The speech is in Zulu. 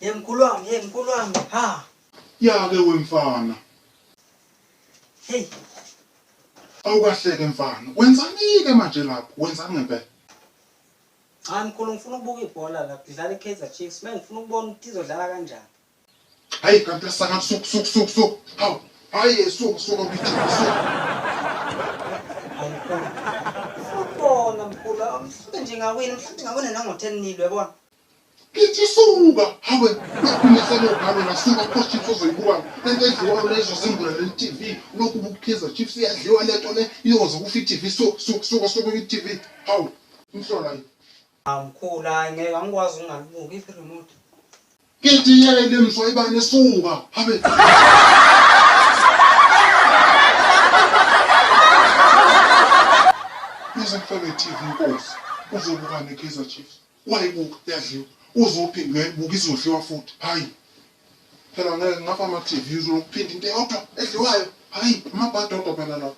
Ye mkhulu wami, ye mkhulu wami. Ha. Yake wemfana. Hey. Awukahleke mfana. Wenzani-ke manje lapho? Wenzani ngempela? Cha mkhulu ngifuna ukubuka ibhola la kudlala iKaizer Chiefs. Manje ngifuna ukubona ukuthi izodlala kanjani. Hayi kanti lasakani suku suku suku suku. Hawu. Hayi suku suku kwi-TV suku. Hayi mkhulu. Ngifuna ukubona mkhulu. Mhlawumbe nje ngawina, mhlawumbe ngawina nango-10 nil uyabona. Ngithi suka hawe lokhulisa logalo la suka Coach Chiefs ozoyibuka lento edliwayo lezo zembula le TV lokhu bukukhiza Chiefs iyadliwa lento le iyoze kufa i-TV suka suka suka suka i-TV hawu imhlola yini. Hawu mkhulu hayi ngeke angikwazi ukungalibuki iphi remote. Ngithi yeke mswayibane suka habe. Uze kufelwe i-TV inkosi uzobuka ne-Kaizer Chiefs. Wayibuka yadliwa uzophinde uyayibuka izodliwa futhi hayi phela ngeke ngafa ama-TV uzolokuphinda into eyodwa edliwayo hayi amabhadi odwa phela lawo.